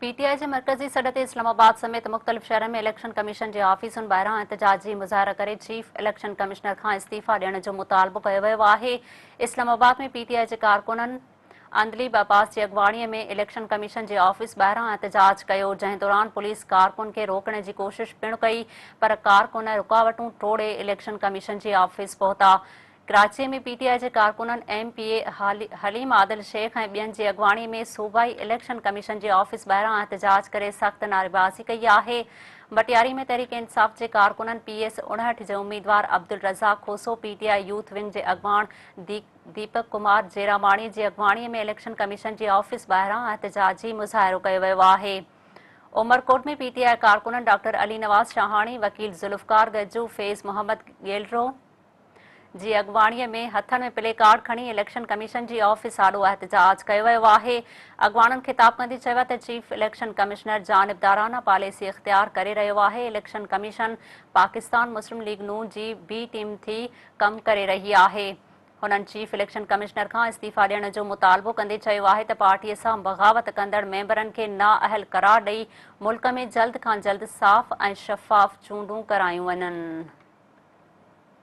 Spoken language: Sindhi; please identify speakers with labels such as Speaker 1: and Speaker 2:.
Speaker 1: پي ٽي آء جي مرڪزي سڏ تي اسلام آباد سميت مختلف شهرن ۾ اليڪشن ڪميشن جي آفيسن ٻاهران احتجاجي مظاهرا ڪري چيف اليڪشن ڪمشنر کان استعيفيٰ ڏيڻ جو مطالبو ڪيو ويو آهي. اسلام آباد ۾ پي ٽي آء جي ڪارڪنن عندليب عباس جي اڳواڻي ۾ اليڪشن ڪميشن جي آفيس ٻاهران احتجاج ڪيو، جنهن دوران پوليس ڪارڪن کي روڪڻ جي ڪوشش پڻ ڪئي پر ڪارڪن رڪاوٽون ٽوڙي اليڪشن ڪميشن جي آفيس پهتا. ڪراچي ۾ پي ٽي آء جي ڪارڪنن M P A Haleem Adil Sheikh ۽ ٻين جي اڳواڻي ۾ صوبائي اليڪشن ڪميشن جي آفيس ٻاهران احتجاج ڪري سخت نعريبازي ڪئي آهي. مٽياري ۾ تحريڪ انصاف جي ڪارڪنن پي ايس 59 جي اميدوار Abdul Razzaq Khoso, P T I youth wing جي اڳواڻ ديپڪ ڪمار جيراماڻي جي اڳواڻي ۾ اليڪشن ڪميشن جي آفيس ٻاهران احتجاجي مظاهرو ڪيو ويو آهي. عمرڪوٽ ۾ پي ٽي آء ڪارڪنن ڊاڪٽر علي نواز شاهاڻي، وڪيل ذوالفقار گجو، فيض محمد گيلرو، جي اڳواڻي ۾ هٿن ۾ پلي ڪارڊ کڻي اليڪشن ڪميشن جي آفيس آڏو احتجاج ڪيو ويو آهي. اڳواڻن خطاب ڪندي چيو ته چيف اليڪشن ڪمشنر جانبدارانه پاليسي اختيار ڪري رهيو آهي، election commission Pakistan Muslim League Noon جي بي ٽيم ٿي ڪم ڪري رهي آهي. هنن چيف اليڪشن ڪمشنر کان استعيفيٰ ڏيڻ جو مطالبو ڪندي چيو آهي ته پارٽي سان بغاوت ڪندڙ ميمبرن کي نااهل قرار ڏئي ملڪ ۾ جلد کان جلد صاف ۽ شفاف چونڊون ڪرايون وڃن.